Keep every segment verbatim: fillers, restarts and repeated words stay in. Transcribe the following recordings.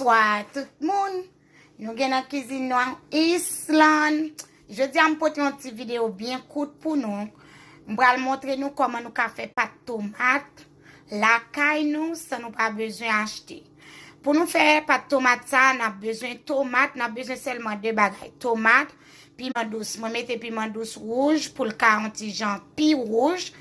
Bonswa tout moun. Nou gen nan kizin nou an Island. Jodi a m pote yon ti videyo byen kout pou nou. M pral montre nou kòman nou ka fè pat tomat lakay nou san nou pa bezwen achte. Pou nou fè pat tomat sa, n ap bezwen tomat, n ap bezwen sèlman de bagay. Tomat, piman dous. Mwen mete piman dous wouj pou l ka yon ti jan pi wouj,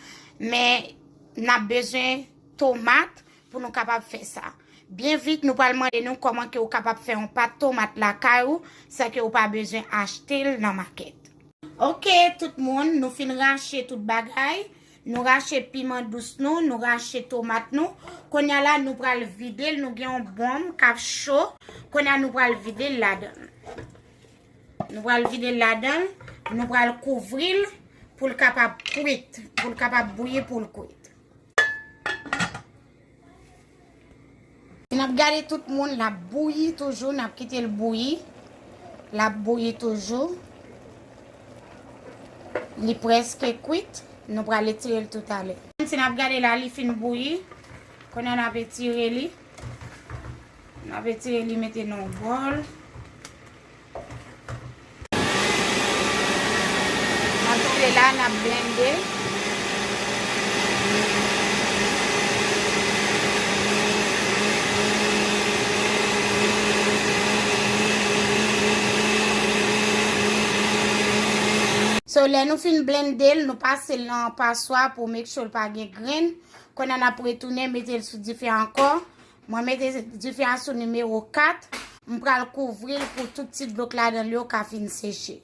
men n ap bezwen tomat pou nou kapab fè sa. Byen vit, nou pral mande nou kòman ke ou kapab fè yon pat tomat lakay ou san ke ou pa bezwen achte l nan makèt. Oke, tout moun, nou fin rache tout bagay. Nou rache piman dous nou, nou rache tomat nou. Kounye a la, nou pral vide l, nou gen yon bonm k ap cho. Kounye a, nou pral vide l ladan l. Nou pral vide l ladan l, nou pral kouvri l pou l kapab kwit, pou l kapab bouyi, pou l kwit. Si n ap gade tout moun, l ap bouyi toujou, n ap kite l bouyi. L ap bouyi toujou. Li prèske kwit, nou pral etire l toutalè. Si n ap gade la, li fin bouyi. Kounye a n ap etire li. N ap etire li, mete nan yon bòl. N ap kite la, n ap blende. So, lè nou fin blende l, nou pase l nan paswa pou make sure l pa gen grenn. Kounye a n ap retounen mete l sou dife ankò. Mwen mete dife a sou nimewo kat. M pral kouvri l pou tout ti dlo k ladan l yo ka fin seche.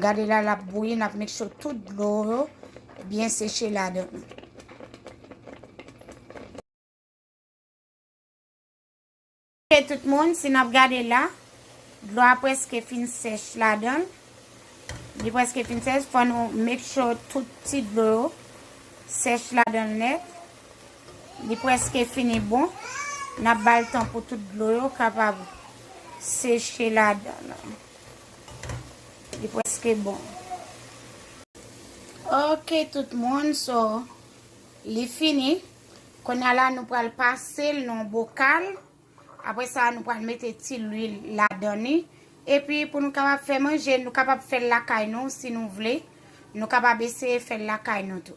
Gade la, l ap bouyi, n ap make sure tout dlo yo byen seche ladan l. Ok, tout moun, si n ap gade la, dlo a prèske fin sèch ladan l. Li prèske fin sèch, fò nou make sure tout ti dlo yo sèch ladan l nèt. Li prèske fini bon. N ap ba l tan pou tout dlo yo kapab seche ladan l. Li prèske bon. Ok, tout moun, so, li fini. Kounye a la, nou pral pase l nan bokal. Apre sa, nou pral mete ti lwil ladan li. Epi, pou nou kapab fè manje, nou kapab fè l lakay nou, si nou vle. Nou kapab eseye fè l lakay nou tou.